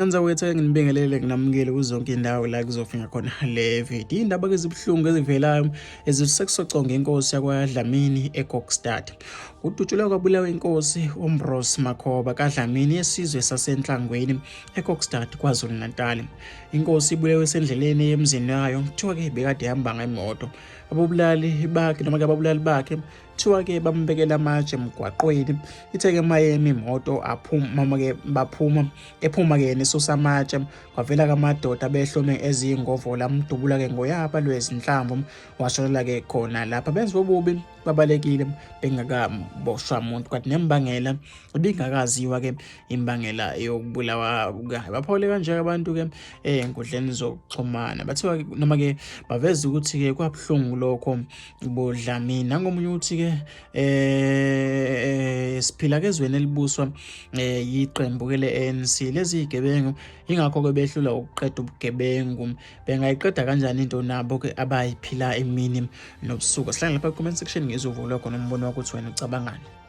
Nzakwethu nginibingelele nginamukele kuzonke indawo la kuzofika khona le video. Indaba ke zibuhlungu ezivelayo ezisekusoconga inkosi yakwaDlamini eKokstad. Kudutshulwa kwabulawa inkosi uMbrose Makhoba kaDlamini yesizwe saseNhlangwini eKokstad KwaZulu-Natal. Inkosi ibulewe esendleleni emzini wayo kuthiwa ke bekade ihamba ngemoto. Ababulali bakhe noma ke ababulali bakhe Kuthiwa-ke bambekela amatshe emgwaqweni, ithe-ke mayemi imoto aphuma ke baphuma, ephuma-ke yena esusa amatshe, kwavela-ke amadoda abehlome ezingovola amdubula-ke ngoyaba lwezinhlamvu, washonela-ke khona lapha. Benziwe ububi babalekile bengakaboshwa muntu, kanti nembangela ibingakaziwa-ke imbangela yokubulawa kwakhe. Baphawule kanje-ke abantu-ke ey'nkundleni zokuxhumana, bathiwa noma-ke baveza ukuthi-ke kwabuhlungu lokho boDlamini. Nangomunye uthi-ke siphila ke ezweni elibuswa yiqembu ke le-ANC lezi zigebengu ingakho ke behlula ukuqeda ubugebengu bengayiqeda kanjani into nabo ke abayiphila imini nobusuku. Sihlangane lapha comment section ngizovulo khona umbono wakho ukuthi wena ucabangani.